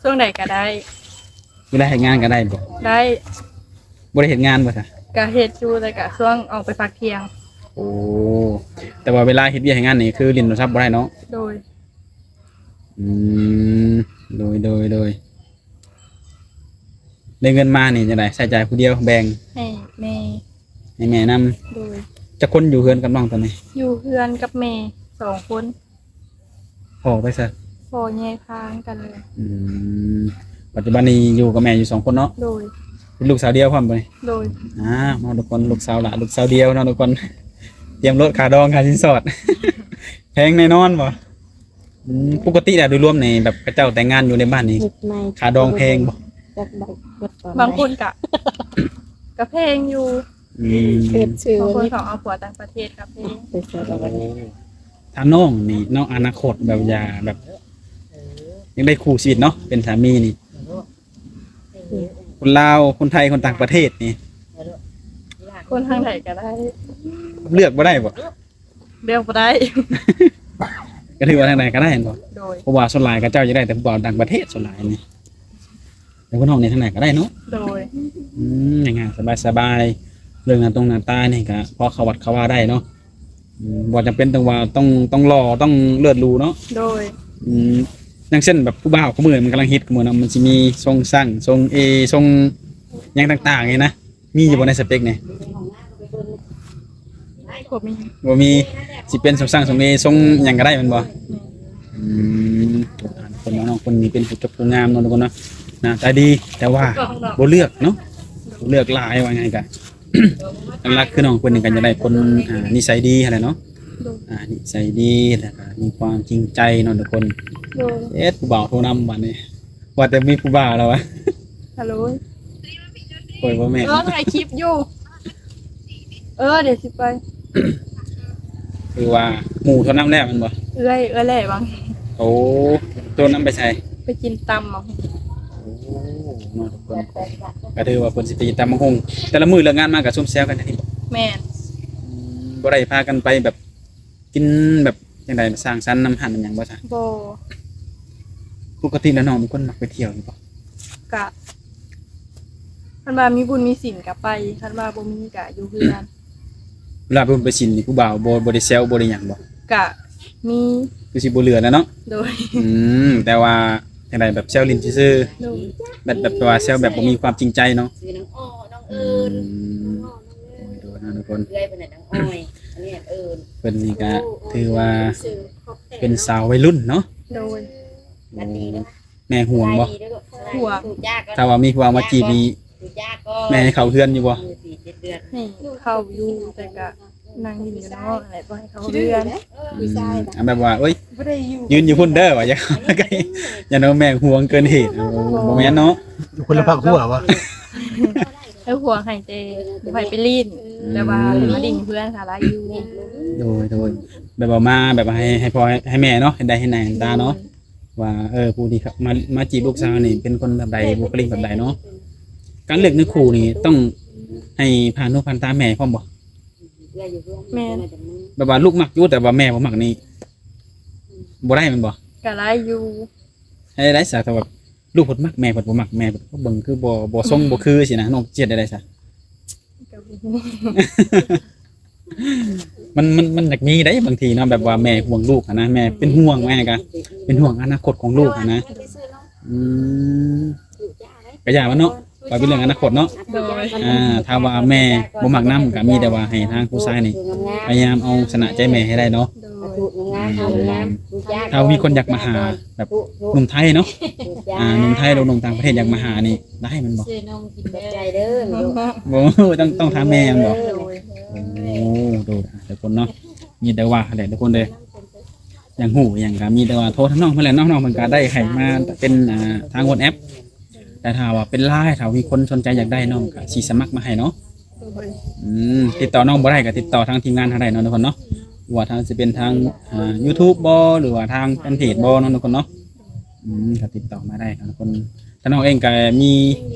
ຊ່ວງໃດກໍໄດ້. ເວລາເຮັດງານກໍໄດ້ບໍ່? ໄດ້. ບໍ່ໄດ້ເຮັດງານບໍ່ຊະ? ກໍເຮັດຢູ່ ແຕ່ກໍຊ່ວງອອກໄປພັກທ່ຽງ. ໂອ້ ແຕ່ວ່າເວລາເຮັດວຽກເຮັດງານນີ້ ຄືຫຼິ້ນໂທລະສັບບໍ່ໄດ້ເນາະ? ໂດຍ. ອືມ ໂດຍ ໂດຍ ໂດຍ. ໄດ້ເງິນມານີ້ຈັ່ງໃດ? ໃຊ້ຈ່າຍຜູ້ດຽວ ແບ່ງໃຫ້ແມ່? ໃຫ້ແມ່ນຳ. ໂດຍ. ຈັກຄົນຢູ່ເຮືອນກັບນ້ອງຕອນນີ້? ຢູ່ເຮືອນກັບແມ່ສອງຄົນ. ພໍ່ໄປໃສ? ພໍ່ແຍກທາງກັນເລີຍ. ອືມ ປັດຈຸບັນນີ້ຢູ່ກັບແມ່ຢູ່ສອງຄົນເນາະ? ໂດຍ. ເປັນລູກສາວດຽວພ້ອມບໍ່ນີ້? ໂດຍ. ອ້າວ ເນາະທຸກຄົນ ລູກສາວຫຼ້າ ລູກສາວດຽວເນາະທຸກຄົນ. ຕຽມໂລດຄ່າດອງ ຄ່າສິນສອດ ແພງແນ່ນອນບໍ່? ອືມ ປົກກະຕິແລ້ວໂດຍລວມນີ້ ແບບເຂົາເຈົ້າແຕ່ງງານຢູ່ໃນບ້ານນີ້ ເຮັດໃໝ່ ຄ່າດອງແພງບໍ່? ຈັກໄດ້ເບິດຕອນໃດ. ບາງຄົນກະ ກະແພງຢູ່. ອືມ ເຮັດຊື່ ບາງຄົນເຂົາເອົາຜົວຕ່າງປະເທດກະແພງ. ໂອ້ ຖ້ານ້ອງນີ້ເນາະ ອະນາຄົດແບບຢາກ ແບບຢາກໄດ້ຄູ່ຊີວິດເນາະ ເປັນສາມີນີ້ ຄົນລາວ ຄົນໄທ ຄົນຕ່າງປະເທດນີ້? ຄົນທາງໃດກະໄດ້. ເລືອກບໍ່ໄດ້ບໍ່? ເລືອກບໍ່ໄດ້. ກໍຖືວ່າທາງໃດກໍໄດ້ແມ່ນບໍ່? ໂດຍ. ເພາະວ່າສ່ວນຫຼາຍເຂົາເຈົ້າຢາກໄດ້ແຕ່ຜູ້ບ່າວຕ່າງປະເທດ ສ່ວນຫຼາຍນີ້. ແຕ່ຜູ້ນ້ອງນີ້ທາງໃດກໍໄດ້ເນາະ? ໂດຍ. ອືມ ງ່າຍໆ ສະບາຍໆ. ເລື່ອງໜ້າຕົງໜ້າຕານີ້ກໍພໍເຂົ້າວັດເຂົ້າວາໄດ້ເນາະ. ອືມ ບໍ່ຈຳເປັນຕ້ອງວ່າຕ້ອງ ຕ້ອງຫຼໍ່ ຕ້ອງເລີດຫຼູເນາະ? ໂດຍ. ອືມ ຢ່າງເຊັ່ນແບບຜູ້ບ່າວຄູ່ມື້ມັນກຳລັງຮິດຄູ່ມື້ເນາະ ມັນຊິມີຊົງຊັງ ຊົງເອ ຊົງຫຍັງຕ່າງໆນີ້ນະ. ມີຢູ່ບໍ່ໃນສະເປັກນີ້? ບໍ່ມີ. ບໍ່ມີ. ຊິເປັນຊົງຊັງ ຊົງເອ ຊົງຫຍັງກໍໄດ້ແມ່ນບໍ່? ອືມ ຄົນນ້ອງຄົນນີ້ເປັນຜູ້ຈົບຜູ້ງາມເນາະທຸກຄົນເນາະ ໜ້າຕາດີ ແຕ່ວ່າບໍ່ເລືອກເນາະ ບໍ່ເລືອກຫຼາຍ ວ່າງ່າຍກະ ຫຼັກໆຄືນ້ອງເພິ່ນນີ້ກໍຢາກໄດ້ຄົນ ອ່າ ນິໄສດີຫັ້ນແຫຼະເນາະ. ໂດຍ. ອ່າ ນິໄສດີ ແລ້ວກໍມີຄວາມຈິງໃຈເນາະທຸກຄົນ. ໂດຍ. ເຮັດ ຜູ້ບ່າວໂທນຳບັດນີ້ ວ່າແຕ່ມີຜູ້ບ່າວແລ້ວວະ. ຮັລໂຫຼ ໂອ້ຍ ບໍ່ແມ່ນ ເອີ ຖ່າຍຄລິບຢູ່. ເອີ ດຽວຊິໄປ. ຄືວ່າໝູ່ໂທນຳແລ້ວແມ່ນບໍ່? ເອື້ອຍ ເອື້ອຍແຫຼະບັງ. ໂອ້ ໂທນຳໄປໃສ? ໄປກິນຕຳບັງ. ໂອ້ ເນາະທຸກຄົນ ກໍຖືວ່າເພິ່ນຊິໄປກິນຕຳບັກຫຸ່ງ. ແຕ່ລະມື້ເລີກງານມາກໍຊຸມແຊວກັນແນວນີ້ບໍ່? ແມ່ນ. ອືມ ບໍ່ໄດ້ພາກັນໄປແບບ ກິນແບບຈັ່ງໃດ ສັງສັນນຳຮ້ານນຳຫຍັງບໍ່ຊະ? ບໍ່. ປົກກະຕິແລ້ວນ້ອງເປັນຄົນມັກໄປທ່ຽວຢູ່ບໍ່? ກະ ຄັນວ່າມີບຸນມີສິນກະໄປ ຄັນວ່າບໍ່ມີກະຢູ່ເຮືອນ. ເວລາໄປບຸນໄປສິນນີ້ ຜູ້ບ່າວບໍ່ ບໍ່ໄດ້ແຊວ ບໍ່ໄດ້ຫຍັງບໍ່? ກະມີ. ຄືຊິບໍ່ເຫຼືອແລ້ວເນາະ? ໂດຍ. ອືມ ແຕ່ວ່າຈັ່ງໃດ ແບບແຊວຫຼິ້ນຊື່ໆ. ໂດຍ. ແບບ ແບບວ່າແຊວແບບບໍ່ມີຄວາມຈິງໃຈເນາະ? ຊື່ນ້ອງອໍ ນ້ອງເອີນ. ອືມ ໂດຍໆ ເນາະທຸກຄົນ ເອື້ອຍເພິ່ນນະ ນ້ອງອ້ອຍ ອັນນີ້ເອີ້ນ ເພິ່ນນີ້ກະຖືວ່າເປັນສາວໄວລຸ້ນເນາະ. ໂດຍ. ອືມ ແມ່ຫ່ວງບໍ່? ຫ່ວງ. ຖ້າວ່າມີຜູ້ເອົາມາຈີບນີ້ ແມ່ໃຫ້ເຂົ້າເຮືອນຢູ່ບໍ່? ໃຫ້ເຂົ້າຢູ່ ແຕ່ກະນັ່ງຫຼິ້ນຢູ່ນອກຫັ້ນແຫຼະ ບໍ່ໃຫ້ເຂົ້າເຮືອນ. ອືມ ອັນແບບວ່າ ໂອ້ຍ ຢືນຢູ່ພຸ້ນເດີ ວ່າຢ່າເຂົ້າໃກ້ ຢ້ານວ່າແມ່ຫ່ວງເກີນເຫດ. ໂອ້ ບໍ່ແມ່ນເນາະ ຢູ່ຄົນລະພາກຫົວວະ. ເອີ ຫ່ວງໃຫ້ແຕ່ບໍ່ໃຫ້ໄປຫຼິ້ນ ອືມ ແບບວ່າມາຫຼິ້ນເພື່ອນຫາລາຍຢູ່. ໂດຍ ໂດຍ ແບບວ່າມາແບບໃຫ້ ໃຫ້ພໍ່ໃຫ້ແມ່ເນາະ ເຫັນໄດ້ເຫັນໜ້າເຫັນຕາເນາະ. ອືມ ວ່າ ເອີ ຜູ້ທີ່ມາ ມາຈີບລູກສາວນີ້ເປັນຄົນແບບໃດ ບຸກຄະລິກແບບໃດເນາະ. ການເລືອກເນື້ອຄູ່ນີ້ຕ້ອງໃຫ້ຜ່ານຫູຜ່ານຕາແມ່ພ້ອມບໍ່? ແມ່ນ. ແບບວ່າລູກມັກຢູ່ ແຕ່ວ່າແມ່ບໍ່ມັກນີ້ບໍ່ໄດ້ແມ່ນບໍ່? ກໍໄດ້ຢູ່. ເຮັດໄດ້ຊະ ຖ້າວ່າລູກເພິ່ນມັກ ແມ່ເພິ່ນບໍ່ມັກ ແມ່ເພິ່ນກໍເບິ່ງຄືບໍ່ ບໍ່ຊົງບໍ່ຄືຊີ້ນະ ນ້ອງຊິເຮັດແນວໃດຊະ? ກໍບໍ່ຮູ້ ມັນ ມັນ ມັນຢາກມີໄດ໋ບາງທີເນາະ ແບບວ່າແມ່ຫ່ວງລູກຫັ້ນນະ ແມ່ເປັນຫ່ວງ ແມ່ກໍເປັນຫ່ວງອະນາຄົດຂອງລູກຫັ້ນນະ. ອືມ ກະຢ່າມັນເນາະ ວ່າເປັນເລື່ອງອະນາຄົດເນາະ. ໂດຍ. ອ່າ ຖ້າວ່າແມ່ບໍ່ມັກນຳ ກະມີແຕ່ວ່າໃຫ້ທາງຜູ້ຊາຍນີ້ພະຍາຍາມເອົາຊະນະໃຈແມ່ໃຫ້ໄດ້ເນາະ. ໂດຍ. ອືມ ຖ້າມີຄົນຢາກມາຫາ ແບບໜຸ່ມໄທເນາະ ອ່າ ໜຸ່ມໄທ ຫຼື ໜຸ່ມຕ່າງປະເທດຢາກມາຫານີ້ ໄດ້ແມ່ນບໍ່? ຂອບໃຈເດີ. ບໍ່ ຕ້ອງ ຕ້ອງຖາມແມ່ແມ່ນບໍ່? ໂດຍ. ໂອ້ ໂດຍ ອ່າ ທຸກຄົນເນາະ ມີແຕ່ວ່າຫັ້ນແຫຼະທຸກຄົນເດີ ຢາກຮູ້ຫຍັງກໍມີແຕ່ວ່າໂທທາງນ້ອງເພິ່ນແຫຼະເນາະ. ນ້ອງເພິ່ນກໍໄດ້ໃຫ້ມາເປັນ ອ່າ ທາງ WhatsApp ແຕ່ຖ້າວ່າເປັນ LINE ຖ້າມີຄົນສົນໃຈຢາກໄດ້ ນ້ອງກໍຊິສະໝັກມາໃຫ້ເນາະ. ໂດຍ. ອືມ ຕິດຕໍ່ນ້ອງບໍ່ໄດ້ກໍຕິດຕໍ່ທາງທີມງານເຮົາໄດ້ເນາະ ທຸກຄົນເນາະ ວ່າທາງ ຊິເປັນທາງ ອ່າ YouTube ບໍ່ ຫຼືວ່າທາງແຟນເພຈບໍ່ເນາະ ທຸກຄົນເນາະ. ອືມ ກໍຕິດຕໍ່ມາໄດ້ເນາະ ທຸກຄົນ. ທາງນ້ອງເອງກໍມີ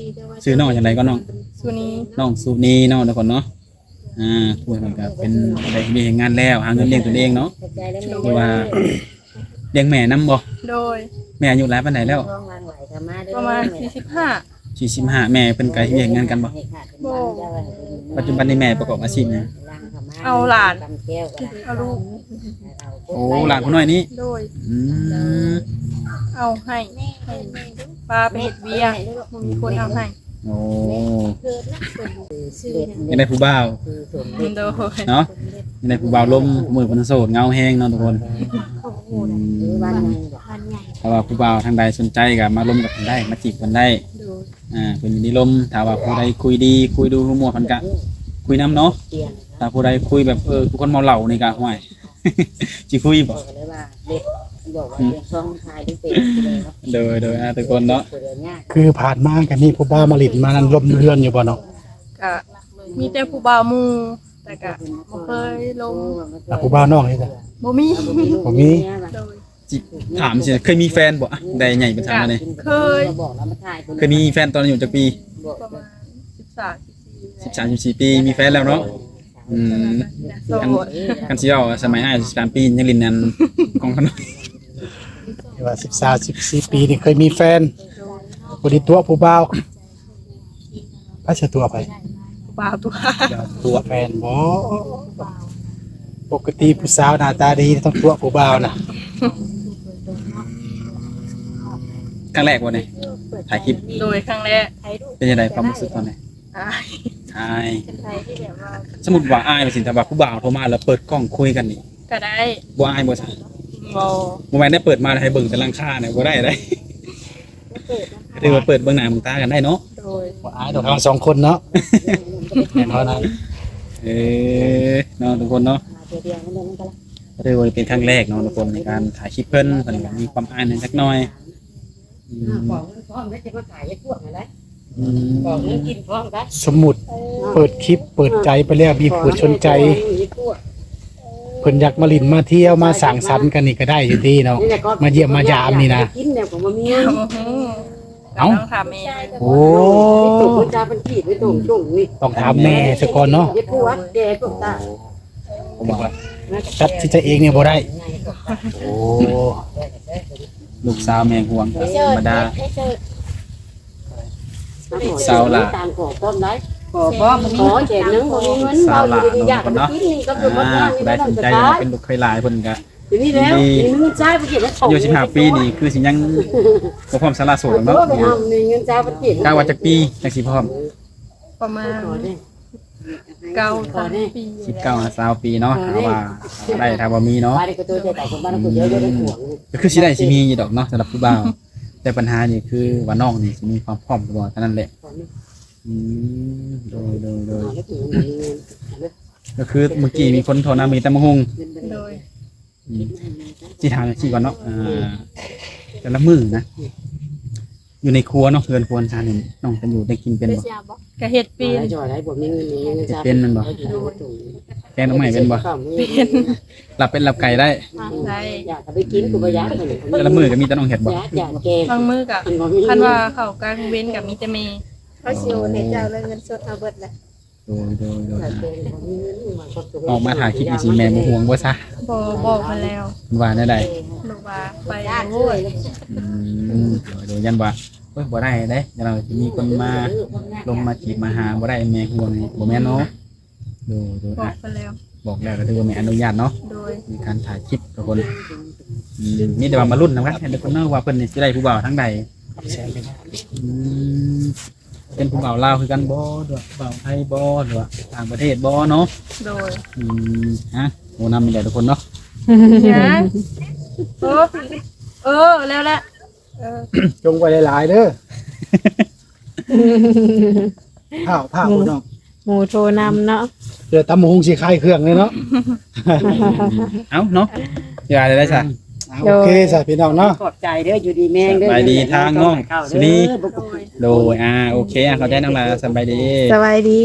ຊື່ນ້ອງຈັ່ງໃດກໍນ້ອງ? ສຸນີ. ນ້ອງສຸນີເນາະ ທຸກຄົນເນາະ. ອ່າ ຜູ້ເພິ່ນກໍເປັນ ໄດ້ເຮັດວຽກເຮັດງານແລ້ວ ຫາເງິນລ້ຽງຕົນເອງເນາະ ຂອບໃຈເດີ. ຖືວ່າ ລ້ຽງແມ່ນຳບໍ່? ໂດຍ. ແມ່ອາຍຸຫຼາຍປານໃດແລ້ວ? ປະມານສີ່ສິບຫ້າ. ສີ່ສິບຫ້າ. ແມ່ເພິ່ນກະເຮັດວຽກງານກັນບໍ່? ບໍ່. ປັດຈຸບັນນີ້ແມ່ປະກອບອາຊີບຫຍັງ? ເອົາຫຼານ ເອົາລູກ. ໂອ້ ຫຼານຜູ້ນ້ອຍນີ້? ໂດຍ. ອືມ ເອົາໃຫ້ ໃຫ້ປ້າໄປເຮັດວຽກ ບໍ່ມີຄົນເອົາໃຫ້. ໂອ້ ຢາກໄດ້ຜູ້ບ່າວ. ໂດຍ. ເນາະ ຢາກໄດ້ຜູ້ບ່າວລົມ ມື້ເພິ່ນໂສດເຫງົາແຮງເນາະທຸກຄົນ. ອືມ ຖ້າວ່າຜູ້ບ່າວທາງໃດສົນໃຈກໍມາລົມກັບເພິ່ນໄດ້ ມາຈີບເພິ່ນໄດ້. ໂດຍ. ອ່າ ເພິ່ນຍິນດີລົມ ຖ້າວ່າຜູ້ໃດຄຸຍດີ ຄຸຍດູຮູ້ມ່ວນ ເພິ່ນກະຄຸຍນຳເນາະ. ຖ້າຜູ້ໃດຄຸຍແບບ ເອີ ຄືຄົນເມົາເຫຼົ້ານີ້ກະ ຫ້ວຍ ຊິຄຸຍບໍ່? ໂດຍ ໂດຍ ອ່າ ທຸກຄົນເນາະ ຄືຜ່ານມາກໍມີຜູ້ບ່າວມາຫຼິ້ນມານັ້ນ ລົມເຮືອນຢູ່ບໍ່ເນາະ? ກະມີແຕ່ຜູ້ບ່າວໝູ່ ແຕ່ກະບໍ່ເຄີຍລົມ. ອ່າ ຜູ້ບ່າວນ້ອງນີ້ກະບໍ່ມີ. ບໍ່ມີ. ໂດຍ. ຊິຖາມຊິ ເຄີຍມີແຟນບໍ່? ໄດ້ໃຫຍ່ເປັນສາວມານີ້ ເຄີຍ. ເຄີຍມີແຟນຕອນອາຍຸຈັກປີ? ປະມານສິບສາມ ສິບສີ່ ສິບສາມ ສິບສີ່ປີ ມີແຟນແລ້ວເນາະ. ອືມ ຄັນ ຄັນຊິເວົ້າສະໄໝອ້າຍສິບສາມປີຍັງຫຼິ້ນອັນຂອງຂະໜົມ ທີ່ວ່າສິບສາມ ສິບສີ່ປີນີ້ເຄີຍມີແຟນ ບໍ່ໄດ້ຕົວະຜູ້ບ່າວ. ໃຜຊິຕົວະໃຜ? ຜູ້ບ່າວຕົວະ. ຕົວະແຟນບໍ່? ປົກກະຕິຜູ້ສາວໜ້າຕາດີຕ້ອງຕົວະຜູ້ບ່າວນະ. ຄັ້ງແລກບໍ່ນີ້ ຖ່າຍຄລິບ? ໂດຍ ຄັ້ງແລກ. ເປັນຈັ່ງໃດຄວາມຮູ້ສຶກຕອນນັ້ນ? ອາຍ ອາຍ. ສົມມຸດວ່າອາຍວ່າຊີ້ ຖ້າວ່າຜູ້ບ່າວໂທມາແລ້ວເປີດກ້ອງຄຸຍກັນນີ້ ກໍໄດ້. ບໍ່ອາຍບໍ່ຊະ? ບໍ່. ບໍ່ແມ່ນໄດ້ເປີດມາໃຫ້ເບິ່ງແຕ່ຫຼັງຄານະ ບໍ່ໄດ້ເດ້. ຖືວ່າເປີດເບິ່ງໜ້າເບິ່ງຕາກັນໄດ້ເນາະ. ໂດຍ. ບໍ່ອາຍດອກ ເຮົາສອງຄົນເນາະ. ແມ່ນເຮົານະ. ເອີ ເນາະ ທຸກຄົນເນາະ ຖືວ່າເປັນຄັ້ງແລກເນາະ ທຸກຄົນ ໃນການຖ່າຍຄລິບເພິ່ນ ເພິ່ນກໍມີຄວາມອາຍແດ່ຈັກໜ້ອຍ. ອືມ ອືມ ສົມມຸດເປີດຄລິບເປີດໃຈໄປແລ້ວ ມີຜູ້ສົນໃຈ ເພິ່ນຢາກມາຫຼິ້ນມາທ່ຽວມາສັງສັນກັນນີ້ກໍໄດ້ຢູ່ຕິເນາະ ມາຢ້ຽມມາຢາມນີ້ນະ. ເອົ້າ ຕ້ອງຖາມແມ່. ໂອ້ ຕ້ອງຖາມແມ່ຊະກ່ອນເນາະ. ຕັດສິນໃຈເອງນີ້ບໍ່ໄດ້. ໂອ້ ລູກສາວແມ່ຫວງກໍທຳມະດາ. ສາວຫຼ້າ ສາວຫຼ້າເນາະ ທຸກຄົນເນາະ. ອ່າ ຜູ້ໃດສົນໃຈຢາກເປັນລູກເຂີຍຫຼ້າເພິ່ນກໍ ດຽວນີ້ແຫຼ້ວ ມີເງິນໃຊ້ບໍ່ເກັບໄວ້ ອາຍຸສິບຫ້າປີນີ້ຄືຊິຍັງບໍ່ພ້ອມສະຫຼະໂສດດອກເນາະ. ກະວ່າຈັກປີຈັ່ງຊິພ້ອມ? ປະມານເກົ້າ ຊາວປີ. ສິບເກົ້າຫາຊາວປີເນາະ ຖ້າວ່າໄດ້ ຖ້າວ່າມີເນາະ. ອືມ ກໍຄືຊິໄດ້ຊິມີຢູ່ດອກເນາະ ສຳລັບຜູ້ບ່າວ ແຕ່ບັນຫານີ້ຄືວ່ານ້ອງນີ້ຊິມີຄວາມພ້ອມຫຼືບໍ່ ເທົ່ານັ້ນແຫຼະ. ອືມ ໂດຍ ໂດຍ ໂດຍ. ກໍຄືເມື່ອກີ້ມີຄົນໂທນຳ ມີແຕ່ໝາກຫຸ່ງ. ໂດຍ. ອືມ ຊິຖາມຈັ່ງຊີ້ກ່ອນເນາະ ອ່າ ແຕ່ລະມື້ນະ ຢູ່ໃນຄົວເນາະ ເຮືອນຄົວຊານນີ້ ນ້ອງຈະຢູ່ໄດ້ກິນເປັນບໍ່? ກະເຮັດເປັນ. ເຮັດເປັນແມ່ນບໍ່? ໂດຍ. ແກງໜໍ່ໄມ້ເປັນບໍ່? ເປັນ. ລາບເປັດລາບໄກ່ໄດ້? ໄດ້. ແຕ່ລະມື້ກໍມີແຕ່ນ້ອງເຮັດບໍ່? ບາງມື້ກໍ ຄັນວ່າເຂົ້າກາງເວັນກໍມີແຕ່ແມ່. ເຂົາຊິໂອນໃຫ້ເຈົ້າເລີຍ ເງິນສົດເອົາເບິດແຫຼະ. ໂດຍ ໂດຍ ໂດຍ. ອອກມາຖ່າຍຄລິບຈັ່ງຊີ້ ແມ່ບໍ່ຫ່ວງບໍ່ຊະ? ບໍ່ ບອກເພິ່ນແລ້ວ. ເພິ່ນວ່າແນວໃດ? ເພິ່ນວ່າໄປໂລດ. ອືມ ໂດຍ ໂດຍ. ຢ້ານວ່າ ໂອ້ຍ ບໍ່ໄດ້ເດ້ ຢ້ານວ່າຊິມີຄົນມາລົມມາຈີບມາຫາ ບໍ່ໄດ້ ແມ່ຫ່ວງນີ້ ບໍ່ແມ່ນເນາະ? ໂດຍ ໂດຍ. ບອກເພິ່ນແລ້ວ ບອກແລ້ວກໍຖືວ່າແມ່ອະນຸຍາດເນາະ. ໂດຍ. ໃນການຖ່າຍຄລິບທຸກຄົນ. ອືມ ມີແຕ່ວ່າມາລຸ້ນນຳກັນທຸກຄົນເນາະ ວ່າເພິ່ນນີ້ຊິໄດ້ຜູ້ບ່າວທາງໃດ. ອືມ ເປັນຜູ້ບ່າວລາວຄືກັນບໍ່ ຫຼືວ່າຜູ້ບ່າວໄທບໍ່ ຫຼືວ່າຕ່າງປະເທດບໍ່ເນາະ? ໂດຍ. ອືມ ຮະ ໂອ້ ນຳແມ່ນໃດທຸກຄົນເນາະ. ຫຍັງ? ເອີ ເອີ ແລ້ວແຫຼະ. ເອີ ຈົ່ງໄວ້ຫຼາຍໆເດີ. ພ້າວ ພ້າວ ພີ່ນ້ອງ. ໝູ່ໂທນຳເນາະ ເພື່ອຕຳບັກຫຸ່ງຊິຂາຍເຄື່ອງເລີຍເນາະ. ເອົ້າເນາະ ຢ່າໄດ້ຊະ. ເອົາ ໂອເຄຊະພີ່ນ້ອງເນາະ ຂອບໃຈເດີ ຢູ່ດີແຮງເດີ. ສະບາຍດີທາງນ້ອງສຸນີ. ໂດຍ ອ່າ ໂອເຄ ອ່າ ເຂົ້າໃຈນ້ອງຫຼ້າ. ສະບາຍດີ ສະບາຍດີ.